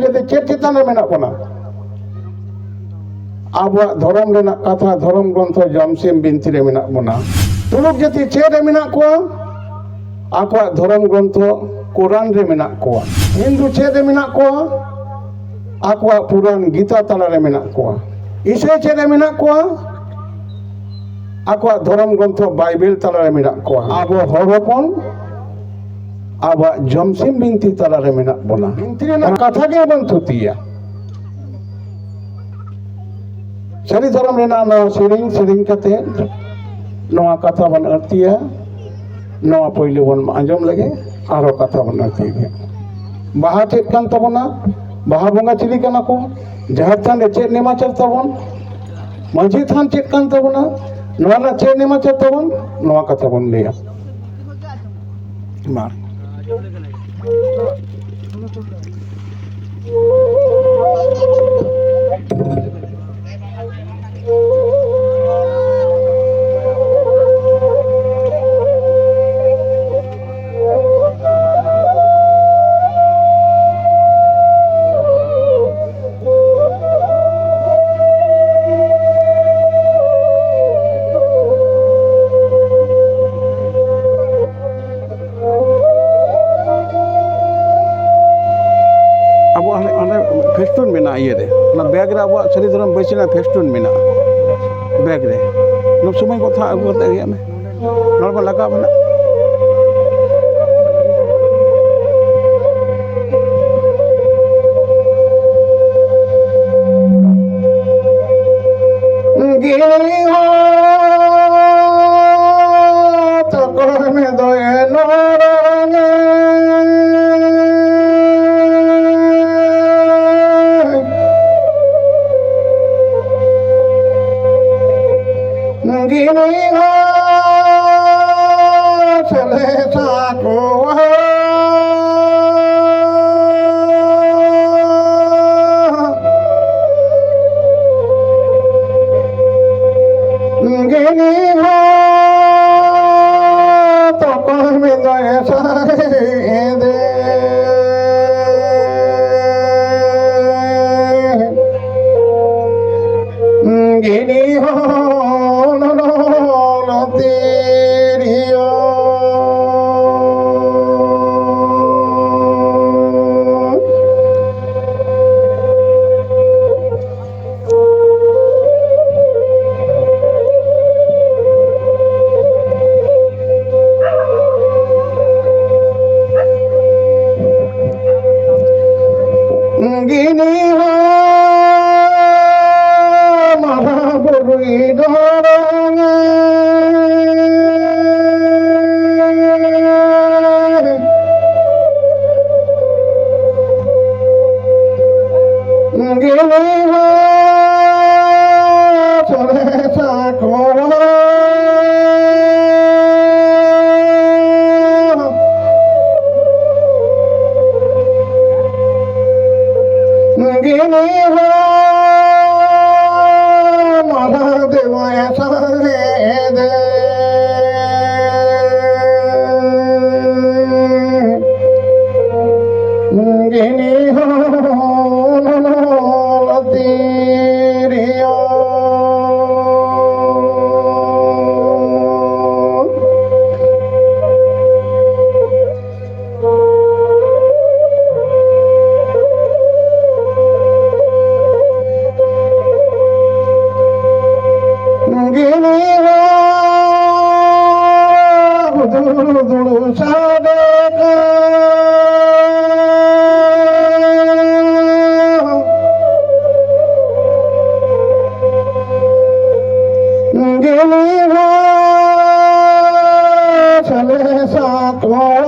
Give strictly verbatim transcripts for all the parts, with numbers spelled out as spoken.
ᱡᱟᱹᱛᱤ ᱪᱮᱫ ᱪᱮᱛᱟᱱ ᱨᱮ ᱢᱮᱱᱟᱜ ᱵᱚᱱᱟ? ᱟᱵᱚᱣᱟᱜ ᱫᱷᱚᱨᱚᱢ ᱨᱮᱱᱟᱜ ᱠᱟᱛᱷᱟ ᱫᱷᱚᱨᱚᱢ ᱜᱨᱚᱱᱛᱷᱚ ᱡᱚᱢᱥᱤᱢ ᱵᱤᱱᱛᱤ ᱨᱮ ᱢᱮᱱᱟᱜ ᱵᱚᱱᱟ᱾ ᱛᱩᱲᱩᱠ ᱡᱟᱹᱛᱤ ᱪᱮᱫ ᱨᱮ ᱢᱮᱱᱟᱜ ᱠᱚᱣᱟ? ᱟᱠᱚᱣᱟᱜ ᱫᱷᱚᱨᱚᱢ ᱜᱨᱚᱱᱛᱷᱚ ᱠᱳᱨᱟᱱ ᱨᱮ ᱢᱮᱱᱟᱜ ᱠᱚᱣᱟ᱾ ᱦᱤᱱᱫᱩ ᱪᱮᱫ ᱨᱮ ᱢᱮᱱᱟᱜ ᱠᱚᱣᱟ? ᱟᱠᱚᱣᱟᱜ ᱯᱩᱨᱟᱱ ᱜᱤᱛᱟ ᱛᱟᱞᱟ ᱨᱮ ᱢᱮᱱᱟᱜ ᱠᱚᱣᱟ᱾ ᱤᱥᱟᱹᱭ ᱪᱮᱫ ᱨᱮ ᱢᱮᱱᱟᱜ ᱠᱚᱣᱟ? ᱟᱠᱚᱣᱟᱜ ᱫᱷᱚᱨᱚᱢ ᱜᱨᱚᱱᱛᱷᱚ ᱵᱟᱭᱵᱮᱞ ᱛᱟᱞᱟ ᱨᱮ ᱢᱮᱱᱟᱜ ᱠᱚᱣᱟ᱾ ᱟᱵᱚ ᱦᱚᱲ ᱦᱚᱯᱚᱱ ᱟᱵᱚᱣᱟᱜ ᱡᱚᱢᱥᱤᱢ ᱵᱤᱱᱛᱤ ᱛᱟᱞᱟ ᱨᱮ ᱢᱮᱱᱟᱜ ᱵᱚᱱᱟ᱾ ᱵᱤᱱᱛᱤ ᱨᱮᱱᱟᱜ ᱠᱟᱛᱷᱟ ᱜᱮ ᱵᱚᱱ ᱛᱷᱩᱛᱤᱭᱟ᱾ ᱥᱟᱹᱨᱤ ᱫᱷᱚᱨᱚᱢ ᱨᱮᱱᱟᱜ ᱱᱚᱣᱟ ᱥᱮᱨᱮᱧ, ᱥᱮᱨᱮᱧ ᱠᱟᱛᱮ ᱱᱚᱣᱟ ᱠᱟᱛᱷᱟ ᱵᱚᱱ ᱟᱹᱲᱛᱤᱭᱟ᱾ ᱱᱚᱣᱟ ᱯᱳᱭᱞᱳ ᱵᱚᱱ ᱟᱸᱡᱚᱢ ᱞᱮᱜᱮ, ᱟᱨᱦᱚᱸ ᱠᱟᱛᱷᱟ ᱵᱚᱱ ᱟᱹᱲᱛᱤ ᱤᱫᱤᱭᱟ᱾ ᱵᱟᱦᱟ ᱪᱮᱫ ᱠᱟᱱ ᱛᱟᱵᱚᱱᱟ? ᱵᱟᱦᱟ ᱵᱚᱸᱜᱟ ᱪᱤᱞᱤ ᱠᱟᱱᱟ ᱠᱚ? ᱡᱟᱦᱮᱨ ᱛᱷᱟᱱ ᱨᱮ ᱪᱮᱫ ᱱᱮᱢᱟᱪᱟᱨ ᱛᱟᱵᱚᱱ? ᱢᱟᱹᱡᱷᱤ ᱛᱷᱟᱱ ᱪᱮᱫ ᱠᱟᱱ ᱛᱟᱵᱚᱱᱟ? ᱱᱚᱣᱟ ᱨᱮᱱᱟᱜ ᱪᱮᱫ ᱱᱮᱢᱟᱪᱟᱨ ᱛᱟᱵᱚᱱ? ᱱᱚᱣᱟ ᱠᱟᱛᱷᱟ ᱵᱚᱱ ᱞᱟᱹᱭᱟ᱾ ᱢᱟ᱾ ᱟᱵᱚᱣᱟᱜ ᱦᱟᱱᱮ, ᱚᱸᱰᱮ ᱯᱷᱮᱥᱴᱩᱱ ᱢᱮᱱᱟᱜᱼᱟ, ᱤᱭᱟᱹ ᱨᱮ, ᱚᱱᱟ ᱵᱮᱜᱽ ᱨᱮ ᱟᱵᱚᱣᱟᱜ ᱥᱟᱹᱨᱤ ᱫᱷᱚᱨᱚᱢ ᱵᱟᱹᱭᱥᱤ ᱨᱮᱱᱟᱜ ᱯᱷᱮᱥᱴᱩᱱ ᱢᱮᱱᱟᱜᱼᱟ ᱵᱮᱜᱽ ᱨᱮ᱾ ᱩᱱ ᱥᱚᱢᱚᱭ ᱠᱚ ᱛᱷᱟ ᱟᱹᱜᱩ ᱠᱟᱛᱮ ᱦᱩᱭᱩᱜ ᱢᱮ, ᱱᱚᱰᱮ ᱵᱚᱱ ᱞᱟᱜᱟᱣ ᱢᱮᱱᱟᱜᱼᱟ᱾ ᱜᱤᱲᱤ ᱦᱚᱸ ᱛᱚᱠᱚᱭ ᱢᱮ ᱫᱚᱭ ᱱᱚᱲᱟᱝ᱾ ᱜᱤᱲᱤ ᱦᱚᱸ ᱜᱤᱱᱤ ᱦᱚᱸ ᱢᱟᱨᱟ ᱵᱩᱨᱩᱭ ᱫᱚᱨᱚᱝ᱾ ᱜᱤᱱᱤ ᱦᱚᱸ ᱥᱚᱨᱮᱥᱟ ᱠᱚ᱾ ᱜᱤᱱᱤ ᱦᱚᱸ ᱢᱟᱨᱟ ᱫᱮᱣᱟᱭ ᱥᱟᱨᱮᱫᱮ᱾ ᱜᱤᱱᱤ ᱦᱚᱸ ᱱᱚᱱᱚᱞ ᱛᱤᱨᱭᱳ᱾ ᱜᱤᱱᱤ ᱦᱚᱸ ᱦᱩᱫᱩᱲ ᱦᱩᱫᱩᱲ ᱥᱟᱰᱮ ᱠᱟᱱ᱾ ᱜᱤᱱᱤ ᱦᱚᱸ ᱥᱟᱞᱮ ᱥᱟᱛ ᱦᱚᱲ᱾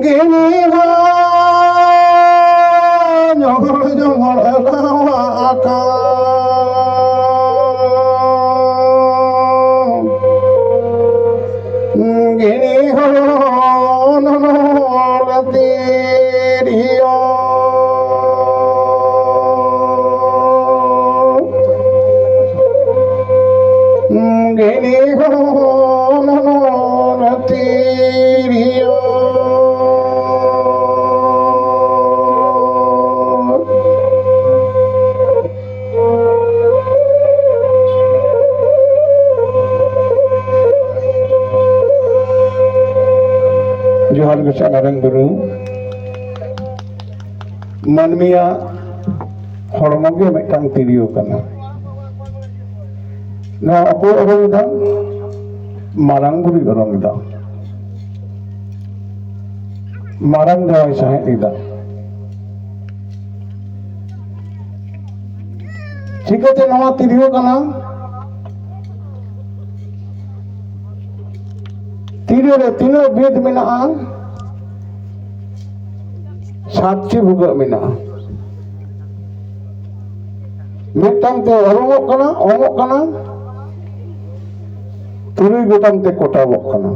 ᱜᱤᱱᱤ ᱦᱚᱸ ᱡᱚᱦᱚᱲ ᱡᱚᱦᱚᱲ ᱞᱟᱣᱟ ᱟᱠᱟᱱ᱾ ᱜᱤᱱᱤ ᱦᱚᱸ ᱱᱚᱱᱚᱞ ᱛᱤᱨᱭᱳ᱾ ᱜᱤᱱᱤ ᱦᱚᱸ ᱱᱚᱱᱚᱞ ᱛᱤᱨᱭᱳ᱾ ᱡᱚᱦᱟᱨ ᱜᱮ ᱥᱟᱱᱟᱨᱮᱱ ᱜᱩᱨᱩ᱾ ᱢᱟᱹᱱᱢᱤᱭᱟᱜ ᱦᱚᱲᱢᱚ ᱜᱮ ᱢᱤᱫᱴᱟᱝ ᱛᱤᱨᱭᱳ ᱠᱟᱱᱟ᱾ ᱱᱚᱣᱟ ᱚᱠᱚᱭ ᱚᱨᱚᱝ ᱮᱫᱟ? ᱢᱟᱨᱟᱝ ᱵᱩᱨᱩᱭ ᱚᱨᱚᱝ ᱮᱫᱟ, ᱢᱟᱨᱟᱝ ᱫᱟᱲᱮᱭ ᱥᱟᱦᱮᱫ ᱮᱫᱟ᱾ ᱪᱤᱠᱟᱹᱛᱮ ᱱᱚᱣᱟ ᱛᱤᱨᱭᱳ ᱠᱟᱱᱟ? ᱛᱤᱨᱭᱳ ᱨᱮ ᱛᱤᱱᱟᱹᱜ ᱵᱷᱮᱫ ᱢᱮᱱᱟᱜᱼᱟ? ᱥᱟᱛᱴᱤ ᱵᱷᱩᱜᱟᱹᱜ ᱢᱮᱱᱟᱜᱼᱟ᱾ ᱢᱤᱫᱴᱟᱝ ᱛᱮ ᱚᱨᱚᱝᱚᱜ ᱠᱟᱱᱟ, ᱚᱝᱚᱜ ᱠᱟᱱᱟ, ᱛᱩᱨᱩᱭ ᱜᱚᱴᱟᱝ ᱛᱮ ᱠᱚᱴᱟᱵᱚᱜ ᱠᱟᱱᱟ᱾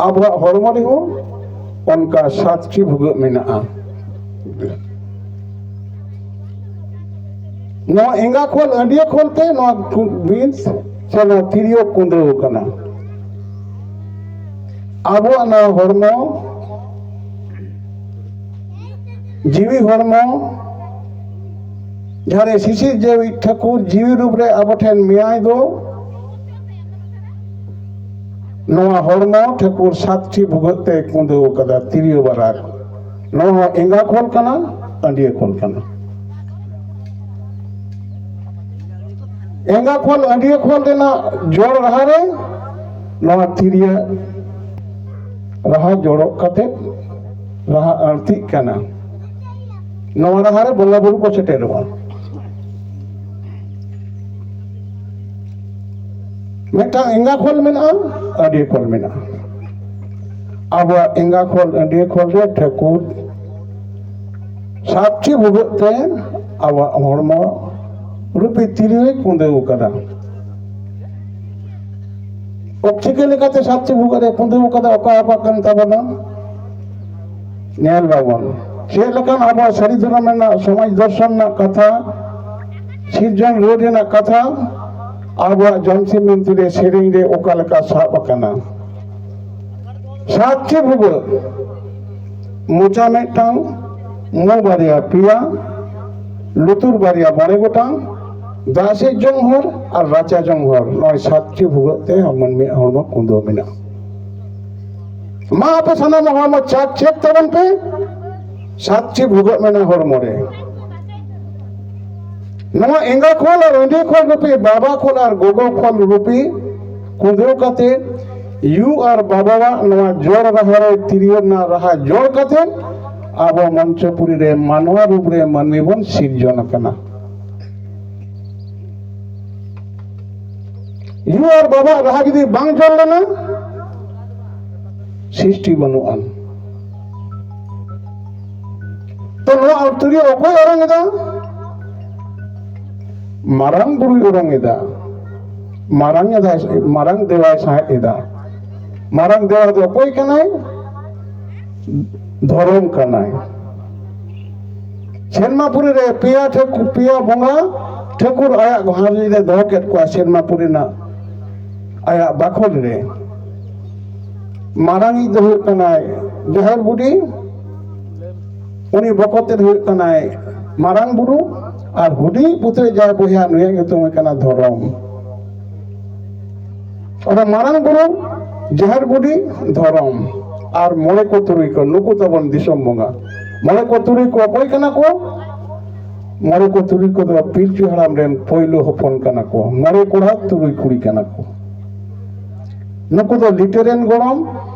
ᱟᱵᱚᱣᱟᱜ ᱦᱚᱲᱢᱚ ᱨᱮᱦᱚᱸ ᱚᱱᱠᱟ ᱥᱟᱛᱴᱤ ᱵᱷᱩᱜᱟᱹᱜ ᱢᱮᱱᱟᱜᱼᱟ᱾ ᱱᱚᱣᱟ ᱮᱸᱜᱟ ᱠᱷᱚᱞ, ᱟᱹᱰᱭᱟᱹ ᱠᱷᱚᱞ ᱛᱮ ᱱᱚᱣᱟ ᱠᱩ-, ᱵᱤᱱ ᱥᱮ ᱱᱚᱣᱟ ᱛᱤᱨᱭᱳ ᱠᱩᱸᱫᱟᱹᱣ ᱠᱟᱱᱟ᱾ ᱟᱵᱚᱣᱟᱜ ᱱᱚᱣᱟ ᱦᱚᱲᱢᱚ, ᱡᱤᱣᱤ ᱦᱚᱲᱢᱚ, ᱡᱟᱦᱟᱸ ᱨᱮ ᱥᱤᱥᱤᱨ ᱡᱤᱣᱤ ᱴᱷᱟᱹᱠᱩᱨ ᱡᱤᱣᱤ ᱨᱩᱯ ᱨᱮ ᱟᱵᱚ ᱴᱷᱮᱱ ᱢᱮᱭᱟᱭ ᱫᱚ, ᱱᱚᱣᱟ ᱦᱚᱲᱢᱚ ᱴᱷᱟᱹᱠᱩᱨ ᱥᱟᱛᱴᱤ ᱵᱷᱩᱜᱟᱹᱜ ᱛᱮ ᱠᱩᱸᱫᱟᱹᱣ ᱠᱟᱫᱟ, ᱛᱤᱨᱭᱳ ᱵᱟᱨᱟᱠ᱾ ᱱᱚᱣᱟ ᱦᱚᱸ ᱮᱸᱜᱟ ᱠᱷᱚᱞ ᱠᱟᱱᱟ, ᱟᱹᱰᱭᱟᱹ ᱠᱷᱚᱞ ᱠᱟᱱᱟ᱾ ᱮᱸᱜᱟ ᱠᱷᱚᱞ, ᱟᱹᱰᱭᱟᱹ ᱠᱷᱚᱞ ᱨᱮᱱᱟᱜ ᱡᱚᱲ ᱨᱟᱦᱟ ᱨᱮ ᱱᱚᱣᱟ ᱛᱤᱨᱭᱳ ᱨᱟᱦᱟ ᱡᱚᱲᱚᱜ ᱠᱟᱛᱮ ᱨᱟᱦᱟ ᱟᱹᱬᱛᱤᱜ ᱠᱟᱱᱟ᱾ ᱱᱚᱣᱟ ᱨᱟᱦᱟ ᱨᱮ ᱵᱚᱸᱜᱟ ᱵᱩᱨᱩ ᱠᱚ ᱥᱮᱴᱮᱨᱚᱜᱼᱟ᱾ ᱢᱤᱫᱴᱟᱝ ᱮᱸᱜᱟ ᱠᱷᱚᱞ ᱢᱮᱱᱟᱜᱼᱟ, ᱟᱹᱰᱭᱟᱹ ᱠᱷᱚᱞ ᱢᱮᱱᱟᱜᱼᱟ᱾ ᱟᱵᱚᱣᱟᱜ ᱮᱸᱜᱟ ᱠᱷᱚᱞ, ᱟᱹᱰᱭᱟᱹ ᱠᱷᱚᱞ ᱨᱮ ᱴᱷᱟᱹᱠᱩᱨ ᱥᱟᱛᱴᱤ ᱵᱷᱩᱜᱟᱹᱜ ᱛᱮ ᱟᱵᱚᱣᱟᱜ ᱦᱚᱲᱢᱚ ᱨᱩᱯᱤ ᱛᱤᱨᱭᱳᱭ ᱠᱩᱸᱫᱟᱹᱣ ᱠᱟᱫᱟ᱾ ᱚᱠ ᱪᱤᱠᱟᱹ ᱞᱮᱠᱟᱛᱮ ᱥᱟᱛᱴᱤ ᱵᱷᱩᱜᱟᱹᱜ ᱨᱮ ᱠᱩᱸᱫᱟᱹᱣ ᱠᱟᱫᱟ, ᱚᱠᱟ ᱚᱠᱟ ᱠᱟᱱ ᱛᱟᱵᱚᱱᱟ? ᱧᱮᱞ ᱵᱟᱵᱚᱱ ᱪᱮᱫ ᱞᱮᱠᱟᱱ ᱟᱵᱚᱣᱟᱜ ᱥᱟᱹᱨᱤ ᱫᱷᱚᱨᱚᱢ ᱨᱮᱱᱟᱜ ᱥᱚᱢᱟᱡᱽ ᱫᱚᱨᱥᱚᱱ ᱨᱮᱱᱟᱜ ᱠᱟᱛᱷᱟ, ᱥᱤᱨᱡᱚᱱ ᱨᱩᱣᱟᱹᱲ ᱨᱮᱱᱟᱜ ᱠᱟᱛᱷᱟ ᱟᱵᱚᱣᱟᱜ ᱡᱚᱢᱥᱤᱢ ᱵᱤᱱᱛᱤ ᱨᱮ, ᱥᱮᱨᱮᱧ ᱨᱮ ᱚᱠᱟ ᱞᱮᱠᱟ ᱥᱟᱵ ᱟᱠᱟᱱᱟ᱾ ᱥᱟᱛᱴᱤ ᱵᱷᱩᱜᱟᱹᱜ, ᱢᱚᱪᱟ ᱢᱤᱫᱴᱟᱝ, ᱢᱩ ᱵᱟᱨᱭᱟ ᱯᱮᱭᱟ, ᱞᱩᱛᱩᱨ ᱵᱟᱨᱭᱟ ᱢᱚᱬᱮ ᱜᱚᱴᱟᱝ, ᱫᱟᱜ ᱥᱮᱫ ᱡᱚᱝ ᱦᱚᱨ ᱟᱨ ᱨᱟᱪᱟ ᱡᱚᱝ ᱦᱚᱨ, ᱱᱚᱜᱼᱚᱭ ᱥᱟᱛᱴᱤ ᱵᱷᱩᱜᱟᱹᱜ ᱛᱮ ᱢᱟᱹᱱᱢᱤᱭᱟᱜ ᱦᱚᱲᱢᱚ ᱠᱩᱸᱫᱟᱹᱣ ᱢᱮᱱᱟᱜᱼᱟ᱾ ᱢᱟ ᱟᱯᱮ ᱥᱟᱱᱟᱢ ᱦᱚᱲᱢᱚ ᱪᱟᱠ ᱪᱮᱠ ᱛᱟᱵᱚᱱ ᱯᱮ, ᱥᱟᱛᱴᱤ ᱵᱷᱩᱜᱟᱹᱜ ᱢᱮᱱᱟᱜᱼᱟ ᱦᱚᱲᱢᱚ ᱨᱮ᱾ ᱱᱚᱣᱟ ᱮᱸᱜᱟ ᱠᱷᱚᱞ ᱟᱨ ᱟᱹᱰᱤ ᱠᱷᱚᱞ ᱨᱩᱯᱤ, ᱵᱟᱵᱟ ᱠᱷᱚᱞ ᱟᱨ ᱜᱚᱜᱚ ᱠᱷᱚᱞ ᱨᱩᱯᱤ ᱠᱩᱸᱫᱟᱹᱣ ᱠᱟᱛᱮ, ᱭᱩ ᱟᱨ ᱵᱟᱵᱟᱣᱟᱜ ᱱᱚᱣᱟ ᱡᱚᱲ ᱨᱟᱦᱟ ᱨᱮ ᱛᱤᱨᱭᱳ ᱨᱮᱱᱟᱜ ᱨᱟᱦᱟ ᱡᱚᱲ ᱠᱟᱛᱮ, ᱟᱵᱚ ᱢᱚᱧᱪᱚᱯᱩᱨᱤ ᱨᱮ ᱢᱟᱱᱣᱟ ᱨᱩᱯ ᱨᱮ ᱢᱟᱹᱱᱢᱤ ᱵᱚᱱ ᱥᱤᱨᱡᱚᱱ ᱟᱠᱟᱱᱟ᱾ ᱭᱩ ᱟᱨ ᱵᱟᱵᱟᱣᱟᱜ ᱨᱟᱦᱟ ᱡᱩᱫᱤ ᱵᱟᱝ ᱡᱚᱲ ᱞᱮᱱᱟ, ᱥᱨᱤᱥᱴᱤ ᱵᱟᱹᱱᱩᱜ ᱟᱱ᱾ ᱛᱚ, ᱱᱚᱣᱟ ᱛᱤᱨᱭᱳ ᱚᱠᱚᱭ ᱚᱨᱚᱝ ᱮᱫᱟ? ᱢᱟᱨᱟᱝ ᱵᱩᱨᱩᱭ ᱚᱨᱚᱝ ᱮᱫᱟ᱾ ᱢᱟᱨᱟᱝ ᱮᱫᱟᱭ, ᱢᱟᱨᱟᱝ ᱫᱮᱣᱟᱭ ᱥᱟᱦᱮᱫ ᱮᱫᱟ᱾ ᱢᱟᱨᱟᱝ ᱫᱮᱣᱟ ᱫᱚ ᱚᱠᱚᱭ ᱠᱟᱱᱟᱭ? ᱫᱷᱚᱨᱚᱢ ᱠᱟᱱᱟᱭ᱾ ᱥᱮᱨᱢᱟᱯᱩᱨᱤ ᱨᱮ ᱯᱮᱭᱟ ᱴᱷᱟᱹᱠᱩ-, ᱯᱮᱭᱟ ᱵᱚᱸᱜᱟ ᱴᱷᱟᱹᱠᱩᱨ ᱟᱭᱟᱜ ᱜᱚᱦᱟᱨᱤ ᱨᱮ ᱫᱚᱦᱚ ᱠᱮᱫ ᱠᱚᱣᱟ, ᱥᱮᱨᱢᱟᱯᱩᱨᱤ ᱨᱮᱱᱟᱜ ᱟᱭᱟᱜ ᱵᱟᱠᱷᱳᱞ ᱨᱮ᱾ ᱢᱟᱨᱟᱝᱤᱡ ᱫᱚ ᱦᱩᱭᱩᱜ ᱠᱟᱱᱟᱭ ᱡᱟᱦᱮᱨ ᱵᱩᱰᱷᱤ, ᱩᱱᱤ ᱵᱚᱠᱚᱛ ᱛᱮᱫ ᱦᱩᱭᱩᱜ ᱠᱟᱱᱟᱭ ᱢᱟᱨᱟᱝ ᱵᱩᱨᱩ, ᱟᱨ ᱦᱩᱰᱤᱧ ᱯᱩᱛᱨᱤ ᱡᱟᱦᱟᱸᱭ ᱵᱚᱭᱦᱟ, ᱱᱩᱭᱟᱜ ᱧᱩᱛᱩᱢ ᱦᱩᱭᱩᱜ ᱠᱟᱱᱟ ᱫᱷᱚᱨᱚᱢ᱾ ᱚᱱᱟ ᱢᱟᱨᱟᱝ ᱵᱩᱨᱩ, ᱡᱟᱦᱮᱨ ᱵᱩᱰᱷᱤ, ᱫᱷᱚᱨᱚᱢ, ᱟᱨ ᱢᱚᱬᱮ ᱠᱚ ᱛᱩᱨᱩᱭ ᱠᱚ, ᱱᱩᱠᱩ ᱛᱟᱵᱚᱱ ᱫᱤᱥᱚᱢ ᱵᱚᱸᱜᱟ᱾ ᱢᱚᱬᱮ ᱠᱚ ᱛᱩᱨᱩᱭ ᱠᱚ ᱚᱠᱚᱭ ᱠᱟᱱᱟ ᱠᱚ? ᱢᱚᱬᱮ ᱠᱚ ᱛᱩᱨᱩᱭ ᱠᱚᱫᱚ ᱯᱤᱞᱪᱩ ᱦᱟᱲᱟᱢ ᱨᱮᱱ ᱯᱳᱭᱞᱳ ᱦᱚᱯᱚᱱ ᱠᱟᱱᱟ ᱠᱚ᱾ ᱢᱚᱬᱮ ᱠᱚᱲᱟ, ᱛᱩᱨᱩᱭ ᱠᱩᱲᱤ ᱠᱟᱱᱟ ᱠᱚ᱾ ᱱᱩᱠᱩ ᱫᱚ ᱞᱤᱴᱟᱹ ᱨᱮᱱ ᱜᱚᱲᱚᱢ,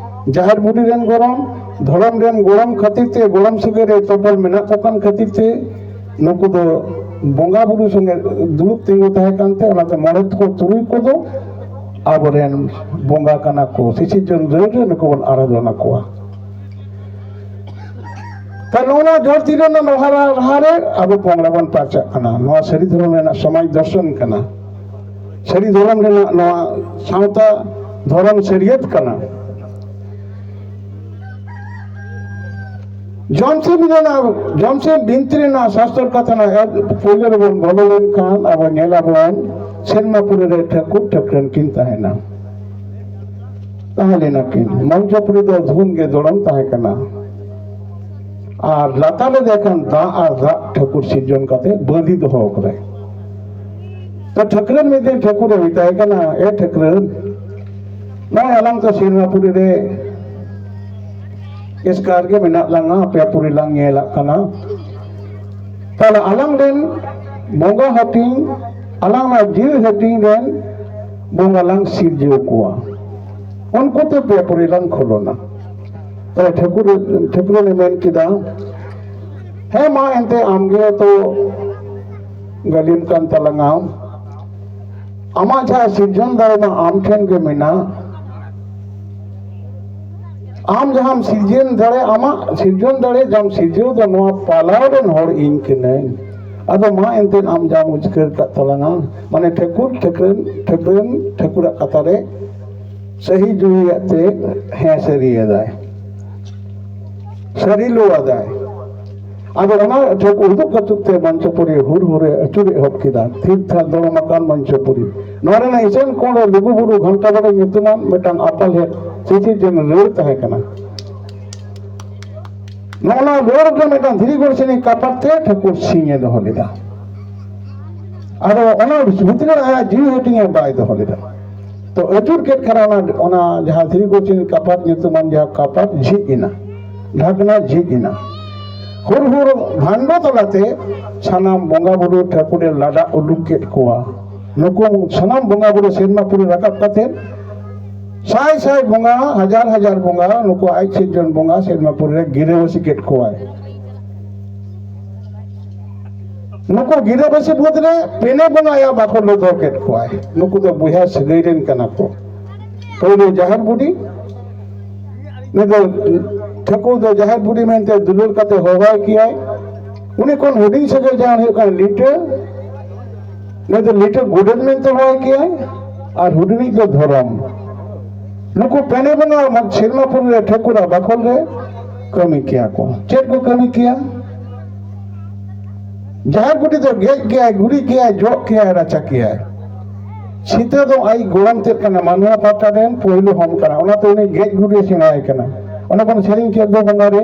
ᱡᱟᱦᱮᱨ ᱵᱩᱰᱷᱤ ᱨᱮᱱ ᱜᱚᱲᱚᱢ, ᱫᱷᱚᱨᱚᱢ ᱨᱮᱱ ᱜᱚᱲᱚᱢ ᱠᱷᱟᱹᱛᱤᱨ ᱛᱮ, ᱜᱚᱲᱚᱢ ᱥᱟᱹᱜᱟᱹᱭ ᱨᱮ ᱛᱚᱯᱚᱞ ᱢᱮᱱᱟᱜ ᱠᱚ ᱠᱟᱱ ᱠᱷᱟᱹᱛᱤᱨ ᱛᱮ, ᱱᱩᱠᱩ ᱫᱚ ᱵᱚᱸᱜᱟ ᱵᱩᱨᱩ ᱥᱚᱸᱜᱮ ᱫᱩᱲᱩᱵ ᱛᱤᱸᱜᱩ ᱛᱟᱦᱮᱸ ᱠᱟᱱᱛᱮ, ᱚᱱᱟᱛᱮ ᱢᱚᱬᱮ ᱠᱚ ᱛᱩᱨᱩᱭ ᱠᱚᱫᱚ ᱟᱵᱚᱨᱮᱱ ᱵᱚᱸᱜᱟ ᱠᱟᱱᱟ ᱠᱚ᱾ ᱥᱤᱥᱤᱨᱡᱚᱱ ᱨᱟᱹᱲ ᱨᱮ ᱱᱩᱠᱩ ᱵᱚᱱ ᱟᱨᱟᱫᱷᱚᱱᱟ ᱠᱚᱣᱟ᱾ ᱛᱟ ᱱᱚᱜᱼᱚ ᱱᱚᱣᱟ ᱡᱚᱲ ᱛᱤᱨᱞᱟᱹ ᱨᱮᱱᱟᱜ ᱞᱟᱦᱟ, ᱞᱟᱦᱟᱨᱮ ᱟᱵᱚ ᱵᱚᱸᱜᱟ ᱵᱚᱱ ᱯᱟᱨᱪᱟᱜ ᱠᱟᱱᱟ᱾ ᱱᱚᱣᱟ ᱥᱟᱹᱨᱤ ᱫᱷᱚᱨᱚᱢ ᱨᱮᱱᱟᱜ ᱥᱚᱢᱟᱡᱽ ᱫᱚᱨᱥᱚᱱ ᱠᱟᱱᱟ᱾ ᱥᱟᱹᱨᱤ ᱫᱷᱚᱨᱚᱢ ᱨᱮᱱᱟᱜ ᱱᱚᱣᱟ ᱥᱟᱶᱛᱟ ᱫᱷᱚᱨᱚᱢ ᱥᱟᱹᱨᱤᱭᱟᱹᱛ ᱠᱟᱱᱟ᱾ ᱡᱚᱢᱥᱤᱢ ᱨᱮᱱᱟᱜ, ᱡᱚᱢᱥᱤᱢ ᱵᱤᱱᱛᱤ ᱨᱮᱱᱟᱜ ᱥᱟᱥᱛᱚᱨ ᱠᱟᱛᱷᱟ ᱨᱮᱱᱟᱜ ᱮᱦᱚᱵ ᱯᱳᱭᱞᱳ ᱨᱮᱵᱚᱱ ᱵᱚᱞᱚ ᱞᱮᱱᱠᱷᱟᱱ ᱟᱵᱚ ᱧᱮᱞ ᱟᱵᱚᱱ ᱥᱮᱨᱢᱟᱯᱩᱨᱤ ᱨᱮ ᱴᱷᱟᱹᱠᱩᱨ ᱴᱷᱟᱹᱠᱨᱟᱹᱱ ᱠᱤᱱ ᱛᱟᱦᱮᱱᱟ, ᱛᱟᱦᱮᱸ ᱞᱮᱱᱟ ᱠᱤᱱ᱾ ᱢᱚᱧᱪᱚᱯᱩᱨᱤ ᱫᱚ ᱫᱷᱩᱢ ᱜᱮ ᱫᱚᱲᱚᱢ ᱛᱟᱦᱮᱸ ᱠᱟᱱᱟ᱾ ᱟᱨ ᱞᱟᱛᱟᱨ ᱨᱮ ᱫᱚ ᱮᱠᱷᱟᱱ ᱫᱟᱜ ᱟᱨ ᱫᱟᱜ ᱴᱷᱟᱹᱠᱩᱨ ᱥᱤᱨᱡᱚᱱ ᱠᱟᱛᱮ ᱵᱟᱸᱫᱤ ᱫᱚᱦᱚ ᱠᱟᱫᱟᱭ᱾ ᱛᱚ ᱴᱷᱟᱹᱠᱨᱟᱹᱱ ᱢᱤᱫ ᱫᱤᱱ ᱴᱷᱟᱹᱠᱩᱨᱮ ᱢᱮᱛᱟᱭ ᱠᱟᱱᱟ, "ᱮ ᱴᱷᱟᱹᱠᱨᱟᱹᱱ, ᱱᱚᱜᱼᱚᱭ ᱟᱞᱟᱝ ᱛᱚ ᱥᱮᱨᱢᱟᱯᱩᱨᱤ ᱨᱮ ᱮᱥᱠᱟᱨ ᱜᱮ ᱢᱮᱱᱟᱜ ᱞᱟᱝᱟ, ᱟᱯᱮᱭᱟᱜ ᱯᱩᱨᱤ ᱞᱟᱝ ᱧᱮᱞᱟᱜ ᱠᱟᱱᱟ᱾ ᱛᱟᱦᱞᱮ ᱟᱞᱟᱝ ᱨᱮᱱ ᱵᱚᱸᱜᱟ ᱦᱟᱹᱴᱤᱧ, ᱟᱞᱟᱝ ᱚᱱᱟ ᱡᱤᱣᱤ ᱦᱟᱹᱴᱤᱧ ᱨᱮᱱ ᱵᱚᱸᱜᱟ ᱞᱟᱝ ᱥᱤᱨᱡᱟᱹᱣ ᱠᱚᱣᱟ᱾ ᱩᱱᱠᱩ ᱛᱮ ᱵᱮᱯᱟᱨᱤ ᱞᱟᱝ ᱠᱷᱚᱞᱚᱱᱟ᱾ ᱛᱟᱦᱞᱮ ᱴᱷᱟᱹᱠᱩᱨ, ᱴᱷᱟᱹᱠᱩᱨ ᱮ ᱢᱮᱱ ᱠᱮᱫᱟ, ᱦᱮᱸ ᱢᱟ ᱮᱱᱛᱮ ᱟᱢᱜᱮ ᱛᱚ ᱜᱟᱹᱞᱤᱢ ᱠᱟᱱ ᱛᱟᱞᱟᱝᱟᱢ, ᱟᱢᱟᱜ ᱡᱟᱦᱟᱸ ᱥᱤᱨᱡᱚᱱ ᱫᱟᱲᱮ ᱢᱟ ᱟᱢ ᱴᱷᱮᱱ ᱜᱮ ᱢᱮᱱᱟᱜ᱾ ᱟᱢ ᱡᱟᱦᱟᱸᱢ ᱥᱤᱨᱡᱚᱱ ᱫᱟᱲᱮ, ᱟᱢᱟᱜ ᱥᱤᱨᱡᱚᱱ ᱫᱟᱲᱮ ᱡᱟᱦᱟᱸᱢ ᱥᱤᱨᱡᱟᱹᱣ ᱫᱚ, ᱱᱚᱣᱟ ᱯᱟᱞᱟᱣ ᱨᱮᱱ ᱦᱚᱲ ᱤᱧ ᱠᱟᱹᱱᱟᱹᱧ᱾ ᱟᱫᱚ ᱢᱟ ᱮᱱᱛᱮᱫ ᱟᱢ ᱡᱟᱢ ᱩᱪᱠᱟᱹᱨ ᱠᱟᱜ ᱛᱟᱞᱟᱝᱟ᱾ ᱢᱟᱱᱮ ᱴᱷᱟᱹᱠᱩᱨ, ᱴᱷᱟᱹᱠᱨᱟᱹᱱ, ᱴᱷᱟᱹᱠᱨᱟᱹᱱ, ᱴᱷᱟᱹᱠᱩᱨᱟᱜ ᱠᱟᱛᱷᱟ ᱨᱮ ᱥᱟᱹᱦᱤ ᱡᱩᱦᱤᱭᱟᱜ ᱛᱮ ᱦᱮᱸ ᱥᱟᱹᱨᱤᱭᱟᱫᱟᱭ, ᱥᱟᱹᱨᱤ ᱞᱚ ᱟᱫᱟᱭ᱾ ᱟᱫᱚ ᱚᱱᱟ ᱴᱷᱮᱱ ᱩᱫᱩᱜ ᱠᱟᱛᱮ ᱛᱮ ᱢᱚᱧᱪᱚᱯᱩᱨᱤ ᱦᱩᱨ ᱦᱩᱨᱮ ᱟᱹᱪᱩᱨᱮ ᱮᱦᱚᱵ ᱠᱮᱫᱟ, ᱛᱷᱤᱨ ᱛᱷᱟᱨ ᱫᱚᱲᱚᱢ ᱟᱠᱟᱱ ᱢᱚᱧᱪᱚᱯᱩᱨᱤ᱾ ᱱᱚᱣᱟ ᱨᱮᱱᱟᱜ ᱤᱥᱟᱹᱱ ᱠᱚᱬ ᱨᱮ ᱞᱩᱜᱩ ᱵᱩᱨᱩ ᱜᱷᱟᱱᱴᱟ ᱵᱟᱲᱮ ᱧᱩᱛᱩᱢᱟᱱ ᱢᱤᱫᱴᱟᱝ ᱟᱯᱟᱞ ᱦᱮᱫ ᱥᱤᱥᱤᱨ ᱡᱚᱱ ᱨᱟᱹᱲ ᱛᱟᱦᱮᱸ ᱠᱟᱱᱟ᱾ ᱱᱚᱜᱼᱚ ᱱᱚᱣᱟ ᱨᱟᱹᱲ ᱨᱮ ᱢᱤᱫᱴᱟᱝ ᱫᱷᱤᱨᱤ ᱜᱚᱲ ᱥᱮᱱᱤᱡ ᱠᱟᱯᱟᱴ ᱛᱮ ᱴᱷᱟᱹᱠᱩᱨ ᱥᱤᱧ ᱮ ᱫᱚᱦᱚ ᱞᱮᱫᱟ᱾ ᱟᱫᱚ ᱚᱱᱟ ᱵᱷᱤᱛᱨᱤ ᱨᱮ ᱟᱭᱟᱜ ᱡᱤᱣᱤ ᱦᱟᱹᱴᱤᱧ ᱮ ᱵᱟᱭ ᱫᱚᱦᱚ ᱞᱮᱫᱟ᱾ ᱛᱚ ᱟᱹᱪᱩᱨ ᱠᱮᱫ ᱠᱷᱟᱱ ᱚᱱᱟ, ᱚᱱᱟ ᱡᱟᱦᱟᱸ ᱫᱷᱤᱨᱤ ᱜᱚᱲ ᱥᱮᱱᱤᱡ ᱠᱟᱯᱟᱴ ᱧᱩᱛᱩᱢᱟᱱ ᱡᱟᱦᱟᱸ ᱠᱟᱯᱟᱴ ᱡᱷᱤᱡ ᱮᱱᱟ, ᱰᱷᱟᱠᱱᱟ ᱡᱷᱤᱡ ᱮᱱᱟ᱾ ᱦᱩᱨ ᱦᱩᱨ ᱵᱷᱟᱱᱰᱚ ᱛᱟᱞᱟᱛᱮ ᱥᱟᱱᱟᱢ ᱵᱚᱸᱜᱟ ᱵᱩᱨᱩ ᱴᱷᱟᱹᱠᱩᱨᱮ ᱞᱟᱰᱟ ᱩᱰᱩᱠ ᱠᱮᱫ ᱠᱚᱣᱟ᱾ ᱱᱩᱠᱩ ᱥᱟᱱᱟᱢ ᱵᱚᱸᱜᱟ ᱵᱩᱨᱩ ᱥᱮᱨᱢᱟ ᱯᱩᱨᱤ ᱨᱟᱠᱟᱵ ᱠᱟᱛᱮ ᱥᱟᱭ ᱥᱟᱭ ᱵᱚᱸᱜᱟ, ᱦᱟᱡᱟᱨ ᱦᱟᱡᱟᱨ ᱵᱚᱸᱜᱟ, ᱱᱩᱠᱩ ᱟᱡ ᱥᱤᱨᱡᱚᱱ ᱵᱚᱸᱜᱟ ᱥᱮᱨᱢᱟ ᱯᱩᱨᱤ ᱨᱮ ᱜᱤᱨᱟᱹᱵᱟᱹᱥᱤ ᱠᱮᱫ ᱠᱚᱣᱟᱭ᱾ ᱱᱩᱠᱩ ᱜᱤᱨᱟᱹᱵᱟᱹᱥᱤ ᱵᱩᱫᱽ ᱨᱮ ᱯᱮᱱᱮ ᱵᱚᱸᱜᱟ ᱟᱭᱟᱜ ᱵᱟᱠᱷᱳᱞ ᱨᱮ ᱫᱚᱦᱚ ᱠᱮᱫ ᱠᱚᱣᱟᱭ᱾ ᱱᱩᱠᱩ ᱫᱚ ᱵᱚᱭᱦᱟ ᱥᱟᱹᱜᱟᱹᱭ ᱨᱮᱱ ᱠᱟᱱᱟ ᱠᱚ᱾ ᱯᱳᱭᱞᱳ ᱡᱟᱦᱮᱨ ᱵᱩᱰᱷᱤ, ᱱᱩᱭ ᱫᱚ ᱴᱷᱟᱹᱠᱩᱨ ᱫᱚ ᱡᱟᱦᱮᱨ ᱵᱩᱰᱷᱤ ᱢᱮᱱᱛᱮ ᱫᱩᱞᱟᱹᱲ ᱠᱟᱛᱮ ᱦᱚᱦᱚᱣᱟᱭ ᱠᱮᱭᱟᱭ᱾ ᱩᱱᱤ ᱠᱷᱚᱱ ᱦᱩᱰᱤᱧ ᱥᱟᱹᱜᱟᱹᱭ ᱡᱟᱦᱟᱸ ᱦᱩᱭᱩᱜ ᱠᱟᱱᱟ ᱞᱤᱴᱟᱹ, ᱱᱩᱭ ᱫᱚ ᱞᱤᱴᱟᱹ ᱜᱚᱰᱮᱛ ᱢᱮᱱᱛᱮ ᱦᱚᱦᱚᱣᱟᱭ ᱠᱮᱭᱟᱭ᱾ ᱟᱨ ᱦᱩᱰᱤᱧᱤᱡ ᱫᱚ ᱫᱷᱚᱨᱚᱢ᱾ ᱱᱩᱠᱩ ᱯᱮᱱᱮ ᱵᱚᱸᱜᱟ ᱥᱮᱨᱢᱟ ᱯᱩᱨᱤ ᱨᱮ ᱴᱷᱟᱹᱠᱩᱨᱟᱜ ᱵᱟᱠᱷᱳᱞ ᱨᱮ ᱠᱟᱹᱢᱤ ᱠᱮᱭᱟ ᱠᱚ᱾ ᱪᱮᱫ ᱠᱚ ᱠᱟᱹᱢᱤ ᱠᱮᱭᱟ? ᱡᱟᱦᱮᱨ ᱵᱩᱰᱷᱤ ᱫᱚ ᱜᱮᱡ ᱜᱮᱭᱟᱭ, ᱜᱩᱨᱤᱡ ᱜᱮᱭᱟᱭ, ᱡᱚᱜ ᱜᱮᱭᱟᱭ, ᱨᱟᱪᱟ ᱜᱮᱭᱟᱭ᱾ ᱥᱤᱛᱟᱹ ᱫᱚ ᱟᱡ ᱜᱚᱲᱚᱢ ᱛᱮᱫ ᱠᱟᱱᱟ, ᱢᱟᱱᱣᱟ ᱯᱟᱦᱴᱟ ᱨᱮᱱ ᱯᱳᱭᱞᱳ ᱦᱚᱱ ᱠᱟᱱᱟ, ᱚᱱᱟᱛᱮ ᱩᱱᱤ ᱜᱮᱡ ᱜᱩᱨᱤᱡ ᱥᱮᱬᱟᱭ ᱠᱟᱱᱟ᱾ ᱚᱱᱟ ᱵᱚᱱ ᱥᱮᱨᱮᱧ ᱠᱮᱫ ᱫᱚ ᱵᱚᱸᱜᱟ ᱨᱮ,